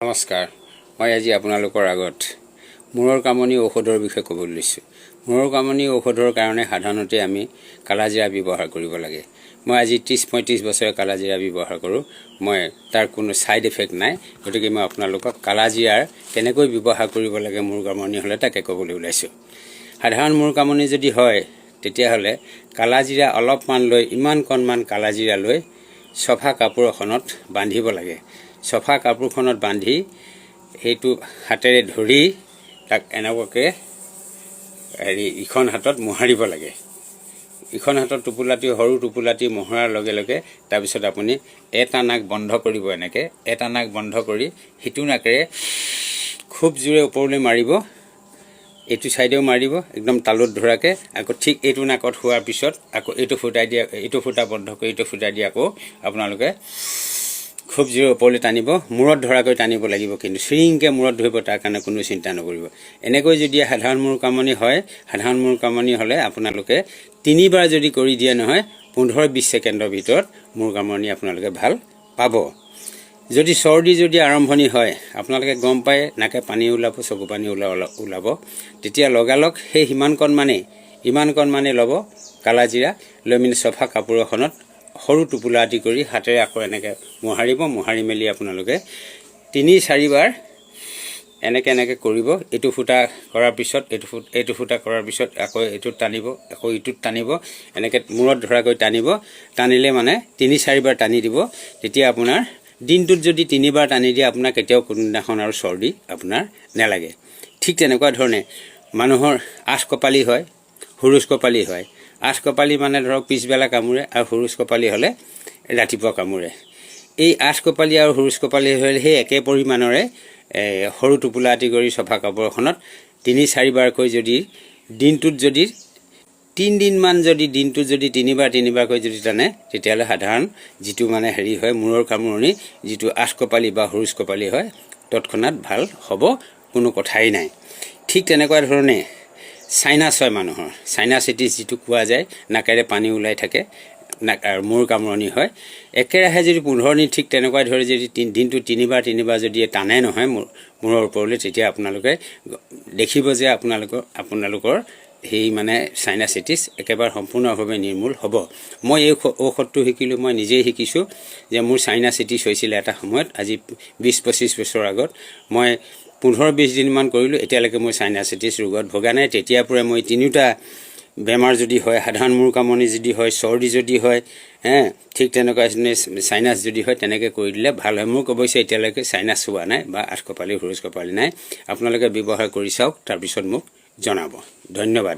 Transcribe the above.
নমস্কাৰ, মই আজি আপোনালোকৰ আগত মূৰৰ কামনি ঔষধৰ বিষয়ে ক'বলৈ লৈছোঁ। মূৰৰ কামনি ঔষধৰ কাৰণে সাধাৰণতে আমি কালাজিৰা ব্যৱহাৰ কৰিব লাগে। মই আজি 30-35 বছৰে কালাজিৰা ব্যৱহাৰ কৰোঁ। মই তাৰ কোনো ছাইড এফেক্ট নাই। গতিকে মই আপোনালোকক কালাজিৰাৰ কেনেকৈ ব্যৱহাৰ কৰিব লাগে মূৰ কামনি হ'লে, তাকে ক'বলৈ ওলাইছোঁ। সাধাৰণ মূৰ কামনি যদি হয়, তেতিয়াহ'লে কালাজিৰা অলপমান লৈ, ইমান কণমান কালাজিৰা লৈ চফা কাপোৰ এখনত বান্ধিব লাগে। চফা কাপোৰখনত বান্ধি সেইটো হাতেৰে ধৰি তাক এনেকুৱাকৈ হেৰি ইখন হাতত মোহাৰিব লাগে। ইখন হাতত টোপোলাটি, সৰু টোপোলাটি মোহৰাৰ লগে লগে তাৰপিছত আপুনি এটা নাক বন্ধ কৰিব। এনেকৈ এটা নাক বন্ধ কৰি সিটো নাকেৰে খুব জোৰে ওপৰলৈ মাৰিব। এইটো ছাইডেও মাৰিব একদম তালুত ধৰাকৈ। আকৌ ঠিক এইটো নাকত হোৱাৰ পিছত আকৌ এইটো ফুটাই দিয়া, এইটো ফুটা বন্ধ কৰি এইটো ফুটাই দি আকৌ আপোনালোকে খুব জোৰে ওপৰলৈ টানিব। মূৰত ধৰাকৈ টানিব লাগিব, কিন্তু চিৰিংকৈ মূৰত ধৰিব, তাৰ কাৰণে কোনো চিন্তা নকৰিব। এনেকৈ যদি সাধাৰণ মূৰ কামনি হয়, সাধাৰণ মূৰ কামনি হ'লে আপোনালোকে তিনিবাৰ যদি কৰি দিয়ে নহয়, 15-20 ছেকেণ্ডৰ ভিতৰত মূৰ কামনি আপোনালোকে ভাল পাব। যদি চৰ্দি যদি আৰম্ভণি হয়, আপোনালোকে গম পায়, নাকে পানী ওলাব, চকু পানী ওলাব। তেতিয়া লগালগ সেই সিমানকণ মানেই, ইমানকণ মানেই ল'ব কালাজিৰা। লৈ মেলি চফা কাপোৰ এখনত সৰু টোপোলা এটি কৰি হাতেৰে আকৌ এনেকৈ মোহাৰিব। মোহাৰি মেলি আপোনালোকে তিনি চাৰিবাৰ এনেকৈ এনেকৈ কৰিব। এইটো ফুটা কৰাৰ পিছত এইটো ফুটা কৰাৰ পিছত আকৌ এইটোত টানিব, আকৌ ইটোত টানিব, এনেকৈ মূৰত ধৰাকৈ টানিব। টানিলে মানে তিনি চাৰিবাৰ টানি দিব। তেতিয়া আপোনাৰ দিনটোত যদি তিনিবাৰ টানি দিয়ে, আপোনাৰ কেতিয়াও কোনোদিনাখন আৰু চৰ্দি আপোনাৰ নেলাগে। ঠিক তেনেকুৱা ধৰণে মানুহৰ আঠ কপালি হয়, সুৰুজ কপালি হয়। আঠ কপালি মানে ধৰক পিছবেলা কামোৰে আৰু সুৰুজ কপালি হ'লে ৰাতিপুৱা কামোৰে। এই আঠ কপালি আৰু সুৰুজ কপালি হ'লে সেই একে পৰিমাণৰে সৰু টোপোলা এটি কৰি চফা কাপোৰ এখনত তিনি চাৰিবাৰকৈ যদি দিনটোত যদি তিনিদিনমান যদি দিনটোত যদি তিনিবাৰ তিনিবাৰকৈ যদি টানে, তেতিয়াহ'লে সাধাৰণ যিটো মানে হেৰি হয়, মূৰৰ কামোৰণি যিটো আঠ কপালি বা সুৰুজ কপালি হয়, তৎক্ষণাত ভাল হ'ব, কোনো কথাই নাই। ঠিক তেনেকুৱা ধৰণে চাইনাছ হয় মানুহৰ, চাইনাচাইটিছ যিটো কোৱা যায়, নাকেৰে পানী ওলাই থাকে, নাক আৰু মূৰ কামোৰণি হয়। একেৰাহে যদি 15 দিন ঠিক তেনেকুৱা ধৰে যদি দিনটো তিনিবাৰ তিনিবাৰ যদি টানে নহয় মূৰৰ ওপৰলৈ, তেতিয়া আপোনালোকে দেখিব যে আপোনালোকৰ সেই মানে চাইনাচাইটিছ একেবাৰে সম্পূৰ্ণভাৱে নিৰ্মূল হ'ব। মই এই ঔষধটো শিকিলোঁ, মই নিজেই শিকিছোঁ যে মোৰ চাইনাচাইটিছ হৈছিলে এটা সময়ত, আজি 20-25 বছৰৰ আগত। মই 15-20 দিনমান কৰিলোঁ, এতিয়ালৈকে মই চাইনাচাইটিছ ৰোগত ভোগা নাই। তেতিয়াৰ পৰাই মই তিনিওটা বেমাৰ যদি হয়, সাধাৰণ মূৰ কামনি যদি হয়, চৰ্দি যদি হয়, হে ঠিক তেনেকুৱা চাইনাছ যদি হয়, তেনেকৈ কৰি দিলে ভাল হয়। মোৰ অৱশ্যে এতিয়ালৈকে চাইনাছ হোৱা নাই বা আঠ কপালি সুৰুজ কপালি নাই। আপোনালোকে ব্যৱহাৰ কৰি চাওক, তাৰপিছত মোক জনাব। ধন্যবাদ।